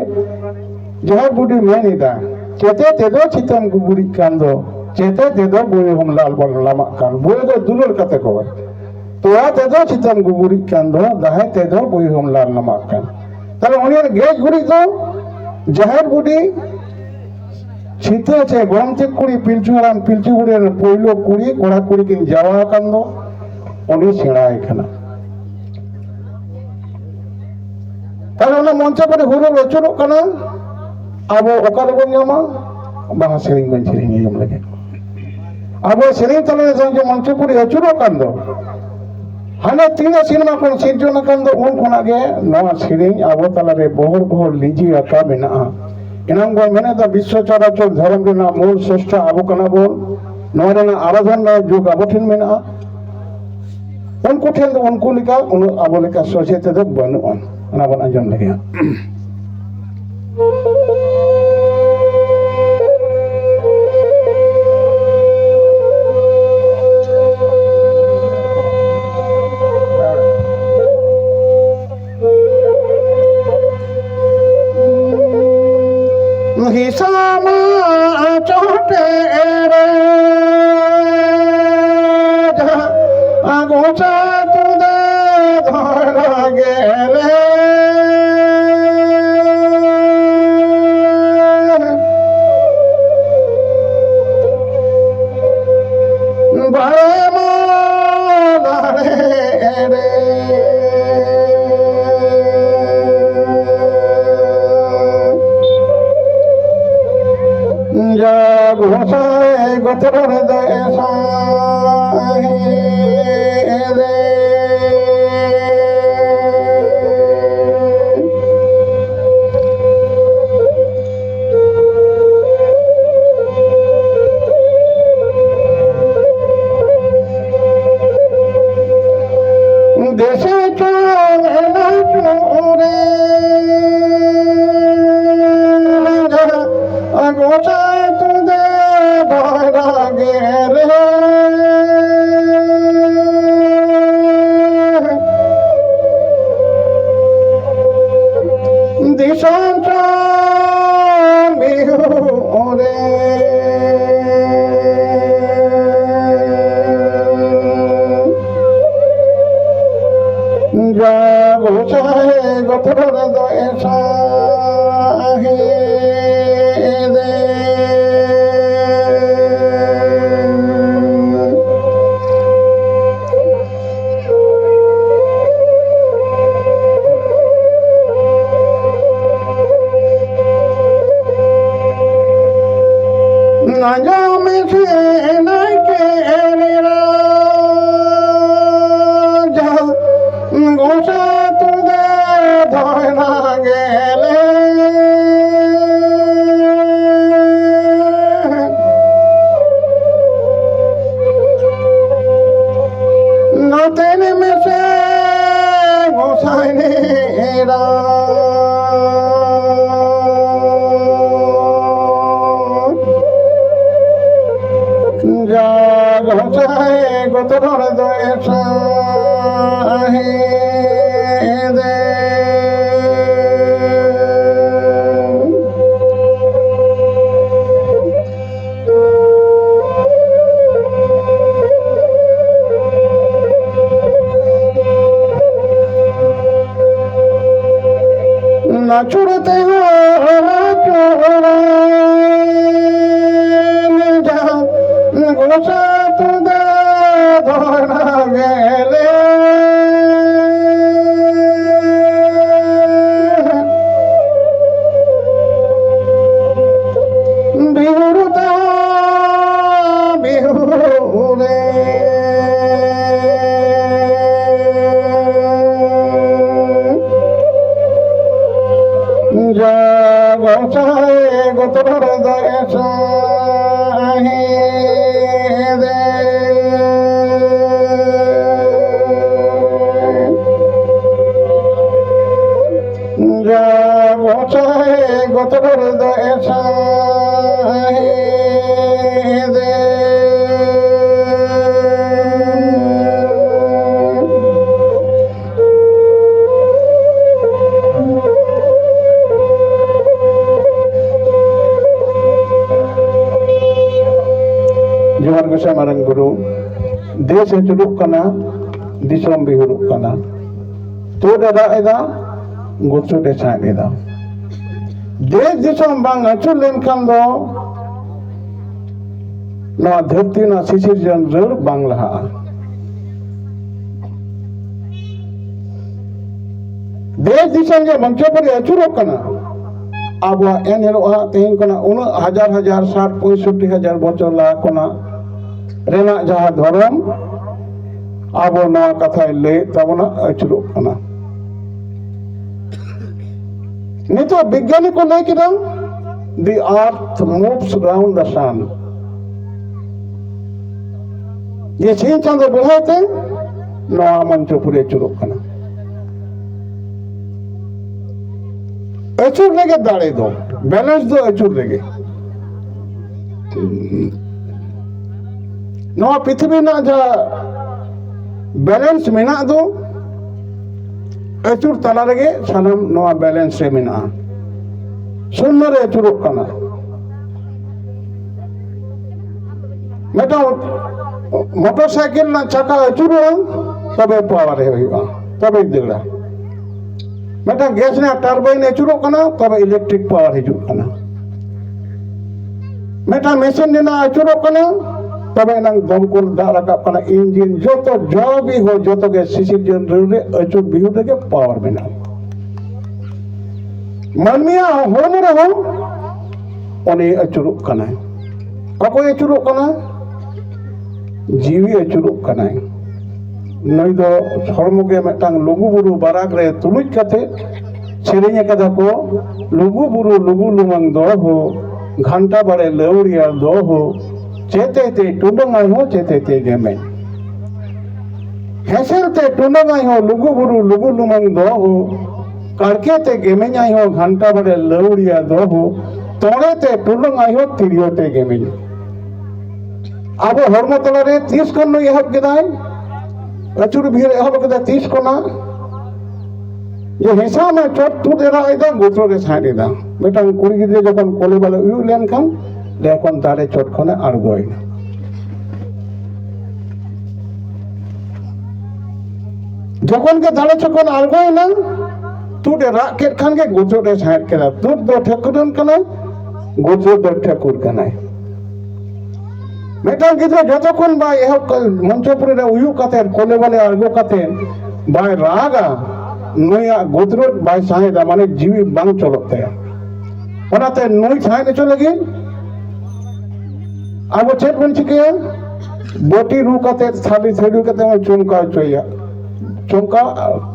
ᱡᱟᱦᱮᱨ ᱵᱩᱰᱷᱤ ᱢᱮᱱ ᱮᱫᱟ, ᱪᱮᱛᱮ ᱛᱮᱫᱚ ᱪᱤᱛᱟᱹᱢ ᱜᱩᱜᱩᱨᱤᱡ ᱠᱟᱱ ᱫᱚ, ᱪᱮᱛᱮ ᱛᱮᱫᱚ ᱵᱩᱭ ᱦᱚᱢ ᱞᱟᱞ ᱵᱚᱱ ᱞᱟᱢᱟᱜ ᱠᱟᱱ, ᱵᱩᱭ ᱫᱚ ᱫᱩᱞᱟᱹᱲ ᱠᱟᱛᱮ ᱠᱚ, ᱛᱚᱣᱟ ᱛᱮᱫᱚ ᱪᱤᱛᱟᱹᱢ ᱜᱩᱜᱩᱨᱤᱡ ᱠᱟᱱ ᱫᱚ, ᱫᱟᱦᱮ ᱛᱮᱫᱚ ᱵᱩᱭ ᱦᱚᱢ ᱞᱟᱞ ᱞᱟᱢᱟᱜ ᱠᱟᱱ᱾ ᱛᱟᱦᱞᱮ ᱩᱱᱤᱭᱟᱜ ᱜᱮᱡ ᱜᱩᱨᱤᱡ ᱫᱚ ᱡᱟᱦᱮᱨ ᱵᱩᱰᱷᱤ ᱪᱷᱤᱛᱟᱹ ᱪᱮ ᱜᱚᱲᱚᱢ ᱪᱮᱫ ᱠᱩᱲᱤ ᱯᱤᱞᱪᱩ ᱦᱟᱲᱟᱢ ᱯᱤᱞᱪᱩ ᱵᱩᱲᱦᱤ ᱨᱮᱱ ᱯᱳᱭᱞᱳ ᱠᱩᱲᱤ ᱠᱚᱲᱟ ᱠᱩᱲᱤ ᱠᱤᱱ ᱡᱟᱶᱟᱭ ᱟᱠᱟᱱ ᱫᱚ, ᱩᱱᱤ ᱥᱮᱬᱟᱭ ᱠᱟᱱᱟ᱾ ᱛᱟᱦᱞᱮ ᱚᱱᱟ ᱢᱚᱧᱪᱚᱯᱩᱨᱤ ᱦᱩᱨᱩ ᱟᱹᱪᱩᱨᱚᱜ ᱠᱟᱱᱟ, ᱟᱵᱚ ᱚᱠᱟ ᱨᱮᱵᱚᱱ ᱧᱟᱢᱟ? ᱵᱟᱦᱟ ᱥᱮᱨᱮᱧ ᱵᱚᱱ ᱥᱮᱨᱮᱧ ᱟᱸᱡᱚᱢ ᱞᱟᱹᱜᱤᱫ᱾ ᱟᱵᱚ ᱥᱮᱨᱮᱧ ᱛᱟᱞᱟ ᱨᱮ ᱡᱟᱦᱟᱸ ᱡᱮ ᱢᱚᱧᱪᱚᱯᱩᱨᱤ ᱟᱹᱪᱩᱨᱚᱜ ᱠᱟᱱ ᱫᱚ, ᱦᱟᱱᱮ ᱛᱤᱱᱟᱹᱜ ᱥᱤᱱᱮᱢᱟ ᱠᱷᱚᱱ ᱥᱤᱨᱡᱚᱱ ᱟᱠᱟᱱ ᱫᱚ, ᱩᱱ ᱠᱷᱚᱱᱟᱜ ᱜᱮ ᱱᱚᱣᱟ ᱥᱮᱨᱮᱧ ᱟᱵᱚ ᱛᱟᱞᱟᱨᱮ ᱵᱚᱦᱚᱨ ᱵᱚᱦᱚᱨ ᱞᱤᱸᱡᱤ ᱟᱠᱟ ᱢᱮᱱᱟᱜᱼᱟ᱾ ᱮᱱᱟᱝ ᱵᱚᱱ ᱢᱮᱱᱮᱫᱟ ᱵᱤᱥᱥᱚ ᱪᱚᱨᱟᱪᱚᱨ ᱫᱷᱚᱨᱚᱢ ᱨᱮᱱᱟᱜ ᱢᱩᱞ ᱥᱨᱚᱥᱴᱟ ᱟᱵᱚ ᱠᱟᱱᱟ ᱵᱚᱱ, ᱱᱚᱣᱟ ᱨᱮᱱᱟᱜ ᱟᱨᱟᱫᱷᱚᱱᱟ ᱨᱮᱱᱟᱜ ᱡᱩᱜᱽ ᱟᱵᱚ ᱴᱷᱮᱱ ᱢᱮᱱᱟᱜᱼᱟ᱾ ᱩᱱᱠᱩ ᱴᱷᱮᱱ ᱫᱚ ᱩᱱᱠᱩ ᱞᱮᱠᱟ ᱩᱱᱟᱹᱜ ᱟᱵᱚ ᱞᱮᱠᱟ ᱥᱚᱡᱷᱮ ᱛᱮᱫᱚ ᱵᱟᱹᱱᱩᱜᱼᱟ᱾ ᱚᱱᱟ ᱵᱚᱱ ᱟᱸᱡᱚᱢ ᱞᱮᱜᱮ ᱦᱟᱸᱜ᱾ ᱦᱤᱥᱟᱢᱟ ᱪᱚᱴᱮ ᱨᱮ ᱡᱟᱦᱟᱸ ᱜᱚᱪᱟ ᱛᱩᱫᱮ ᱫᱷᱚᱨᱟ ᱜᱮᱞᱮ᱾ ᱵᱟᱲᱮ ᱢᱟ ᱫᱟᱲᱮ ᱨᱮ᱾ ᱡᱟ ᱜᱚᱸᱥᱟᱭ ᱜᱚᱛᱨᱚ ᱨᱮᱫᱚ ᱮᱥᱟᱭ ᱨᱮ᱾ ᱫᱮᱥᱮ ᱪᱚᱝ ᱮᱱᱟ ᱪᱚᱝ ᱨᱮ, ᱜᱚᱴᱟ ᱛᱩᱫᱮ ᱵᱟᱲᱟ ᱜᱮ ᱨᱮ᱾ ᱫᱤᱥᱚᱢ ᱪᱚᱝ ᱵᱤᱦᱩ ᱨᱮ᱾ ᱡᱟ ᱜᱚᱸᱥᱟᱭ ᱜᱚᱛᱨᱚ ᱨᱮᱫᱚ ᱮᱥᱟᱦᱤ ᱨᱮ᱾ ᱛᱮᱱ ᱢᱮᱥᱮ ᱜᱚᱸᱥᱟᱭ ᱱᱤᱨᱟ᱾ ᱡᱟ ᱜᱚᱸᱥᱟᱭ ᱜᱚᱛᱚᱨ ᱫᱚ ᱮᱥᱟ ᱦᱮᱸᱫᱮ᱾ ᱱᱟᱪᱩᱨ ᱛᱮᱦᱚᱸ ᱱᱟᱪᱩᱨ ᱜᱚᱥᱟ ᱛᱩᱫᱟ ᱫᱷᱚᱨᱟ ᱜᱮᱞᱮ᱾ ᱵᱤᱦᱩᱨ ᱫᱟ ᱵᱤᱦᱩᱨ ᱨᱮ᱾ ᱡᱟ ᱜᱚᱸᱥᱟᱭ ᱜᱚᱛᱚᱨ ᱫᱚ ᱮᱥᱟ ᱦᱮᱸᱫᱮ᱾ ᱡᱟ ᱜᱚᱸᱥᱟᱭ ᱜᱚᱛᱚᱨ ᱫᱚ ᱮᱥᱟ ᱦᱮᱸᱫᱮ᱾ ᱡᱚᱦᱟᱨ ᱜᱚᱸᱥᱟᱭ ᱢᱟᱨᱟᱝ ᱵᱩᱨᱩ᱾ ᱫᱮᱥ ᱟᱹᱪᱩᱨᱚᱜ ᱠᱟᱱᱟ, ᱫᱤᱥᱚᱢ ᱵᱤᱦᱩᱨᱚᱜ ᱠᱟᱱᱟ᱾ ᱛᱩᱫ ᱮ ᱨᱟᱜ ᱮᱫᱟ, ᱜᱩᱛᱩ ᱮ ᱥᱟᱵ ᱮᱫᱟ᱾ ᱫᱮᱥ ᱫᱤᱥᱚᱢ ᱵᱟᱝ ᱟᱹᱪᱩᱨ ᱞᱮᱱᱠᱷᱟᱱ ᱫᱚ ᱱᱚᱣᱟ ᱫᱷᱟᱹᱨᱛᱤ ᱨᱮᱱᱟᱜ ᱥᱤᱥᱤᱨᱡᱚᱱ ᱨᱟᱹᱲ ᱵᱟᱝ ᱞᱟᱦᱟᱜᱼᱟ᱾ ᱫᱮᱥ ᱫᱤᱥᱚᱢ ᱜᱮ ᱢᱚᱧᱪᱚᱯᱩᱨᱤ ᱟᱹᱪᱩᱨᱚᱜ ᱠᱟᱱᱟ᱾ ᱟᱵᱚᱣᱟᱜ ᱮᱱ ᱦᱤᱞᱳᱜ ᱦᱟᱸᱜ ᱛᱮᱦᱮᱧ ᱠᱷᱚᱱᱟᱜ ᱩᱱᱟᱹᱜ ᱦᱟᱡᱟᱨ ᱦᱟᱡᱟᱨ ᱥᱟᱴ ᱯᱚᱸᱭᱥᱚᱴᱴᱤ ᱦᱟᱡᱟᱨ ᱵᱚᱪᱷᱚᱨ ᱞᱟᱦᱟ ᱠᱷᱚᱱᱟᱜ ᱨᱮᱱᱟᱜ ᱡᱟᱦᱟᱸ ᱫᱷᱚᱨᱚᱢ, ᱟᱵᱚ ᱱᱚᱣᱟ ᱠᱟᱛᱷᱟᱭ ᱞᱟᱹᱭᱮᱫ ᱛᱟᱵᱚᱱᱟ, ᱟᱹᱪᱩᱨᱚᱜ ᱠᱟᱱᱟ᱾ ᱱᱤᱛᱚᱜ ᱵᱤᱜᱽᱜᱟᱱᱤ ᱠᱚ ᱞᱟᱹᱭ ᱠᱮᱫᱟ, the earth moves round the sun᱾ ᱡᱮ ᱥᱤᱧ ᱪᱟᱸᱫᱚ ᱵᱮᱲᱦᱟᱭ ᱛᱮ ᱱᱚᱣᱟ ᱢᱚᱧᱪᱚᱯᱩᱨᱤ ᱟᱹᱪᱩᱨᱚᱜ ᱠᱟᱱᱟ᱾ ᱟᱹᱪᱩᱨ ᱨᱮᱜᱮ ᱫᱟᱲᱮ ᱫᱚ, ᱵᱮᱞᱮᱱᱥ ᱫᱚ ᱟᱹᱪᱩᱨ ᱨᱮᱜᱮ᱾ ᱱᱚᱣᱟ ᱯᱨᱤᱛᱷᱤᱵᱤ ᱨᱮᱱᱟᱜ ᱡᱟᱦᱟᱸ ᱵᱮᱞᱮᱱᱥ ᱢᱮᱱᱟᱜ ᱫᱚ, ᱟᱹᱪᱩᱨ ᱛᱟᱞᱟ ᱨᱮᱜᱮ ᱥᱟᱱᱟᱢ ᱱᱚᱣᱟ ᱵᱮᱞᱮᱱᱥ ᱨᱮ ᱢᱮᱱᱟᱜᱼᱟ᱾ ᱥᱩᱱᱱᱚ ᱨᱮ ᱟᱹᱪᱩᱨᱚᱜ ᱠᱟᱱᱟ᱾ ᱢᱤᱫᱴᱟᱝ ᱢᱚᱴᱚᱨ ᱥᱟᱭᱠᱮᱞ ᱨᱮᱱᱟᱜ ᱪᱟᱠᱟ ᱟᱹᱪᱩᱨᱚᱜᱼᱟ, ᱛᱚᱵᱮ ᱯᱟᱣᱟᱨ ᱮ ᱦᱩᱭᱩᱜᱼᱟ, ᱛᱚᱵᱮ ᱫᱟᱹᱲᱟ᱾ ᱢᱤᱫᱴᱟᱝ ᱜᱮᱥ ᱨᱮᱱᱟᱜ ᱴᱟᱨᱵᱟᱭᱤᱱ ᱟᱹᱪᱩᱨᱚᱜ ᱠᱟᱱᱟ, ᱛᱚᱵᱮ ᱤᱞᱮᱠᱴᱨᱤᱠ ᱯᱟᱣᱟᱨ ᱦᱤᱡᱩᱜ ᱠᱟᱱᱟ᱾ ᱢᱤᱫᱴᱟᱝ ᱢᱮᱥᱤᱱ ᱨᱮᱱᱟᱜ ᱟᱹᱪᱩᱨᱚᱜ ᱠᱟᱱᱟ, ᱛᱚᱵᱮ ᱮᱱᱟᱝ ᱫᱚᱢᱠᱚᱞ ᱫᱟᱜ ᱨᱟᱠᱟᱵ ᱠᱟᱱᱟ, ᱤᱧᱡᱤᱱ, ᱡᱚᱛᱚ ᱡᱚ ᱵᱤᱦᱚ ᱡᱚᱛᱚ ᱜᱮ ᱥᱤᱥᱤᱨᱡᱚᱱ ᱨᱟᱹᱲ ᱨᱮ ᱟᱹᱪᱩᱨ ᱵᱤᱦᱩᱨ ᱨᱮᱜᱮ ᱯᱟᱣᱟᱨ ᱢᱮᱱᱟᱜᱼᱟ᱾ ᱢᱟᱹᱱᱢᱤᱭᱟᱜ ᱦᱚᱲᱢᱚ ᱨᱮᱦᱚᱸ ᱩᱱᱤ ᱟᱹᱪᱩᱨᱚᱜ ᱠᱟᱱᱟᱭ᱾ ᱚᱠᱚᱭ ᱟᱹᱪᱩᱨᱚᱜ ᱠᱟᱱᱟ? ᱡᱤᱣᱤ ᱟᱹᱪᱩᱨᱚᱜ ᱠᱟᱱᱟᱭ᱾ ᱱᱩᱭ ᱫᱚ ᱦᱚᱲᱢᱚ ᱜᱮ ᱢᱤᱫᱴᱟᱝ ᱞᱩᱜᱩ ᱵᱩᱨᱩ ᱵᱟᱨᱟᱠ ᱨᱮ ᱛᱩᱞᱩᱡ ᱠᱟᱛᱮ ᱥᱮᱨᱮᱧ ᱟᱠᱟᱫᱟ ᱠᱚ, "ᱞᱩᱜᱩ ᱵᱩᱨᱩ ᱞᱩᱜᱩ ᱞᱩᱢᱟᱹᱝ ᱫᱚᱦᱚ, ᱜᱷᱟᱱᱴᱟ ᱵᱟᱲᱮ ᱞᱟᱹᱣᱲᱤᱭᱟ ᱫᱚᱦᱚ, ᱪᱮᱛᱮ ᱛᱮ ᱴᱩᱰᱟᱹᱝ ᱟᱭ ᱦᱚᱸ ᱪᱮᱛᱮ ᱛᱮ ᱜᱮᱢᱮᱧ᱾ ᱦᱮᱸᱥᱮᱞ ᱛᱮ ᱴᱩᱰᱟᱹᱝ ᱟᱭ ᱦᱚᱸ ᱞᱩᱜᱩ ᱵᱩᱨᱩ ᱞᱩᱜᱩ ᱞᱩᱢᱟᱹᱝ ᱫᱚᱦᱚ, ᱠᱟᱲᱠᱮ ᱛᱮ ᱜᱮᱢᱮᱧ ᱟᱭ ᱦᱚᱸ ᱜᱷᱟᱱᱴᱟ ᱵᱟᱲᱮ ᱞᱟᱹᱣᱲᱤᱭᱟ ᱫᱚᱦᱚ, ᱛᱚᱲᱮ ᱛᱮ ᱴᱩᱰᱟᱹᱝ ᱟᱭ ᱦᱚᱸ ᱛᱤᱨᱭᱳ ᱛᱮ ᱜᱮᱢᱮᱧ᱾" ᱟᱵᱚ ᱦᱚᱲᱢᱚ ᱛᱟᱞᱟᱨᱮ ᱛᱤᱥ ᱠᱷᱚᱱ ᱱᱩᱭ ᱮᱦᱚᱵ ᱠᱮᱫᱟᱭ? ᱟᱹᱪᱩᱨ ᱵᱤᱦᱩᱨ ᱮᱦᱚᱵ ᱠᱮᱫᱟ ᱛᱤᱥ ᱠᱷᱚᱱᱟᱜ? ᱡᱮ ᱦᱮᱸᱥᱟᱜ ᱢᱟ ᱪᱚᱴ ᱛᱩᱫ ᱮ ᱨᱟᱜ ᱮᱫᱟ, ᱜᱚᱛᱨᱚ ᱨᱮ ᱥᱟᱸᱦᱮᱫ ᱮᱫᱟ᱾ ᱢᱤᱫᱴᱟᱝ ᱠᱩᱲᱤ ᱜᱤᱫᱽᱨᱟᱹ ᱡᱚᱠᱷᱚᱱ ᱠᱚᱞᱮ ᱵᱟᱞᱮ ᱩᱭᱩᱜ ᱞᱮᱱᱠᱷᱟᱱ ᱞᱟᱹᱭ ᱟᱠᱚ ᱫᱟᱨᱮ ᱪᱚᱴ ᱠᱷᱚᱱᱮ ᱟᱬᱜᱚᱭᱮᱱᱟ᱾ ᱡᱚᱠᱷᱚᱱ ᱜᱮ ᱫᱟᱨᱮ ᱪᱚᱴ ᱠᱷᱚᱱ ᱟᱬᱜᱚᱭᱮᱱᱟ, ᱛᱩᱫ ᱮ ᱨᱟᱜ ᱠᱮᱫ ᱠᱷᱟᱱ ᱜᱮ ᱜᱚᱛᱨᱚ ᱨᱮ ᱥᱟᱸᱦᱮᱫ ᱠᱮᱫᱟ᱾ ᱛᱩᱫ ᱫᱚ ᱴᱷᱟᱹᱠᱩᱨᱟᱱ ᱠᱟᱱᱟᱭ, ᱜᱚᱛᱨᱚ ᱫᱚ ᱴᱷᱟᱹᱠᱩᱨ ᱠᱟᱱᱟᱭ᱾ ᱢᱤᱫᱴᱟᱝ ᱜᱤᱫᱽᱨᱟᱹ ᱡᱚᱛᱚ ᱠᱷᱚᱱ ᱵᱟᱭ ᱮᱦᱚᱵ ᱠᱟᱜ, ᱢᱚᱧᱪᱚᱯᱩᱨᱤ ᱨᱮ ᱩᱭᱩᱜ ᱠᱟᱛᱮ, ᱠᱚᱞᱮ ᱵᱟᱞᱮ ᱟᱬᱜᱚ ᱠᱟᱛᱮ ᱵᱟᱭ ᱨᱟᱜᱟ, ᱱᱩᱭᱟᱜ ᱜᱚᱛᱨᱚ ᱵᱟᱭ ᱥᱟᱸᱦᱮᱫᱟ, ᱢᱟᱱᱮ ᱡᱤᱣᱤ ᱵᱟᱝ ᱪᱚᱞᱚᱜ ᱛᱟᱭᱟ᱾ ᱚᱱᱟᱛᱮ ᱱᱩᱭ ᱥᱟᱸᱦᱮᱫ ᱦᱚᱪᱚ ᱞᱟᱹᱜᱤᱫ ᱟᱵᱚ ᱪᱮᱫ ᱵᱚᱱ ᱪᱤᱠᱟᱹᱭᱟ? ᱵᱟᱹᱴᱤ ᱨᱩ ᱠᱟᱛᱮ, ᱛᱷᱟᱹᱨᱤ ᱛᱷᱟᱹᱨᱤ ᱠᱟᱛᱮ ᱵᱚᱱ ᱪᱚᱢᱠᱟᱣ ᱦᱚᱪᱚᱭᱮᱭᱟ᱾ ᱪᱚᱢᱠᱟ,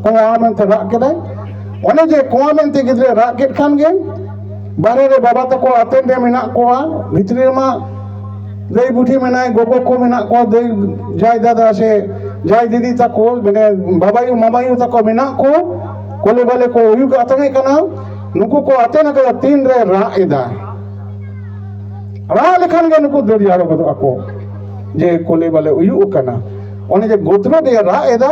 ᱠᱚᱣᱟ ᱢᱮᱱᱛᱮ ᱨᱟᱜ ᱠᱮᱫᱟᱭ᱾ ᱚᱱᱮ ᱡᱮ ᱠᱚᱣᱟ ᱢᱮᱱᱛᱮ ᱜᱤᱫᱽᱨᱟᱹ ᱨᱟᱜ ᱠᱮᱫ ᱠᱷᱟᱱ ᱜᱮ, ᱵᱟᱦᱨᱮ ᱨᱮ ᱵᱟᱵᱟ ᱛᱟᱠᱚ ᱟᱛᱮᱱ ᱨᱮ ᱢᱮᱱᱟᱜ ᱠᱚᱣᱟ, ᱵᱷᱤᱛᱨᱤ ᱨᱮᱢᱟ ᱫᱟᱹᱭ ᱵᱩᱰᱷᱤ ᱢᱮᱱᱟᱭ, ᱜᱚᱜᱚ ᱠᱚ ᱢᱮᱱᱟᱜ ᱠᱚᱣᱟ, ᱫᱟᱹᱭ ᱡᱟᱭ ᱫᱟᱫᱟ ᱥᱮ ᱡᱟᱭ ᱫᱤᱫᱤ ᱛᱟᱠᱚ, ᱢᱟᱱᱮ ᱵᱟᱵᱟᱭᱩ ᱢᱟᱢᱟᱭᱩ ᱛᱟᱠᱚ ᱢᱮᱱᱟᱜ ᱠᱚ, ᱠᱚᱞᱮ ᱵᱟᱞᱮ ᱠᱚ ᱦᱩᱭᱩᱜ ᱟᱛᱟᱝ ᱠᱟᱱᱟ᱾ ᱱᱩᱠᱩ ᱠᱚ ᱟᱛᱮᱱ ᱠᱟᱫᱟ, ᱛᱤᱱᱨᱮ ᱨᱟᱜ ᱮᱫᱟ, ᱨᱟᱜ ᱞᱮᱠᱷᱟᱱ ᱜᱮ ᱱᱩᱠᱩ ᱫᱟᱹᱲ ᱡᱟᱣᱨᱟ ᱜᱚᱫᱚᱜ ᱟᱠᱚ ᱡᱮ ᱠᱚᱞᱮ ᱵᱟᱞᱮ ᱩᱭᱩᱜ ᱠᱟᱱᱟ᱾ ᱚᱱᱮ ᱡᱮ ᱜᱚᱛᱨᱚ ᱫᱮ ᱨᱟᱜ ᱮᱫᱟ,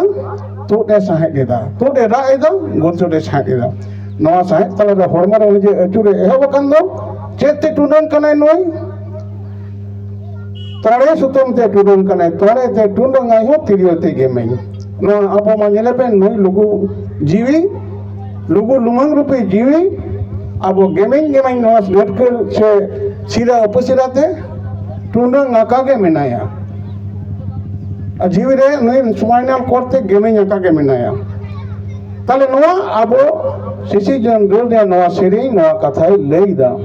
ᱛᱩᱫ ᱮ ᱥᱟᱦᱮᱫ ᱮᱫᱟ, ᱛᱩᱫ ᱮ ᱨᱟᱜ ᱮᱫᱟ, ᱜᱚᱛᱨᱚ ᱫᱮ ᱥᱟᱦᱮᱫ ᱮᱫᱟ᱾ ᱱᱚᱣᱟ ᱥᱟᱦᱮᱫ ᱛᱟᱞᱟᱨᱮ ᱦᱚᱲᱢᱚ ᱨᱮ ᱚᱱᱮ ᱡᱮ ᱟᱹᱪᱩᱨ ᱮ ᱮᱦᱚᱵ ᱟᱠᱟᱱ ᱫᱚ, ᱪᱮᱫ ᱛᱮ ᱴᱩᱰᱟᱹᱝ ᱠᱟᱱᱟᱭ ᱱᱩᱭ? ᱛᱚᱲᱮ ᱥᱩᱛᱟᱹᱢ ᱛᱮ ᱴᱩᱰᱟᱹᱝ ᱠᱟᱱᱟᱭ, ᱛᱚᱲᱮ ᱛᱮ ᱴᱩᱰᱟᱹᱝ ᱟᱭ ᱦᱚᱸ ᱛᱤᱨᱭᱳ ᱛᱮ ᱜᱮᱢᱮᱧ᱾ ᱱᱚᱣᱟ ᱟᱵᱚ ᱢᱟ ᱧᱮᱞᱮ ᱯᱮ, ᱱᱩᱭ ᱞᱩᱜᱩ ᱡᱤᱣᱤ, ᱞᱩᱜᱩ ᱞᱩᱢᱟᱹᱝ ᱨᱩᱯᱤ ᱡᱤᱣᱤ ᱟᱵᱚ ᱜᱮᱢᱮᱧ ᱜᱮᱢᱮᱧ ᱱᱚᱣᱟ ᱜᱟᱹᱴᱠᱟᱹ ᱥᱮ ᱥᱤᱨᱟ ᱩᱯᱟᱹᱥᱤᱨᱟ ᱛᱮ ᱴᱩᱰᱟᱹᱝ ᱟᱠᱟ ᱜᱮ ᱢᱮᱱᱟᱭᱟ᱾ ᱟᱨ ᱡᱤᱣᱤ ᱨᱮ ᱱᱩᱭ spinal cord ᱛᱮ ᱜᱮᱢᱮᱧ ᱟᱠᱟ ᱜᱮ ᱢᱮᱱᱟᱭᱟ᱾ ᱛᱟᱦᱞᱮ ᱱᱚᱣᱟ ᱟᱵᱚ ᱥᱤᱥᱤᱨᱡᱚᱱ ᱜᱟᱹᱲ ᱨᱮ ᱱᱚᱣᱟ ᱥᱮᱨᱮᱧ, ᱱᱚᱣᱟ ᱠᱟᱛᱷᱟᱭ ᱞᱟᱹᱭᱫᱟ᱾